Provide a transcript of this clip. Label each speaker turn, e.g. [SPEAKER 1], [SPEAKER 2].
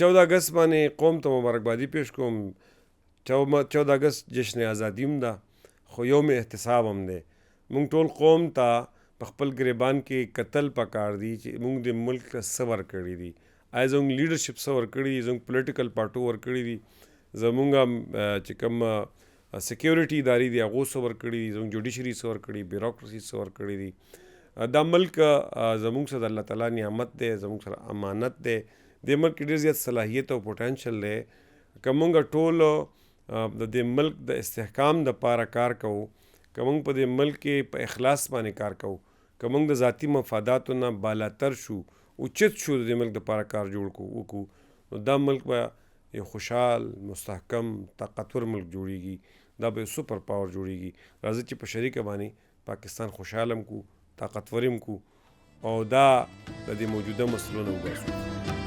[SPEAKER 1] 14 اګست باندې قوم ته مبارکبادي پیش کوم. 14 اګست جشن ازادي هم ده، خو یوم احتساب هم دی. موږ ټول قوم ته په خپل ګریبان کې کتل پکار دي چې موږ د ملک ته څه ورکړي دي. آیا زموږ لیډرشپ څه ورکړي دي؟ زموږ پولیټیکل پارټو ورکړي دي؟ زموږ چې کوم سکیورټي ادارې دي، هغو څه ورکړي دي؟ زموږ جوډیشري څه ورکړي؟ بیوروکراسي څه ورکړي دي؟ دا ملک زموږ سره د الله تعالی نعمت دی، زموږ سره امانت دی. دې ملک کې ډېر زیات صلاحیت او پوټنشل دی. که موږ ټول د دې ملک د استحکام د پاره کار کوو، که موږ په دې ملک کې په اخلاص باندې کار کوو، که موږ د ذاتي مفاداتو نه بالاتر شو، اوچت شو، د دې ملک د پاره کار جوړ کو وکړو، نو دا ملک به یو خوشحال، مستحکم، طاقتور ملک جوړیږي. دا به یو سپر پاور جوړیږي. راځي چې په شریکه باندې پاکستان خوشحال هم کو، طاقتور هم کو او دا د دې موجوده مسلو نه وباسو.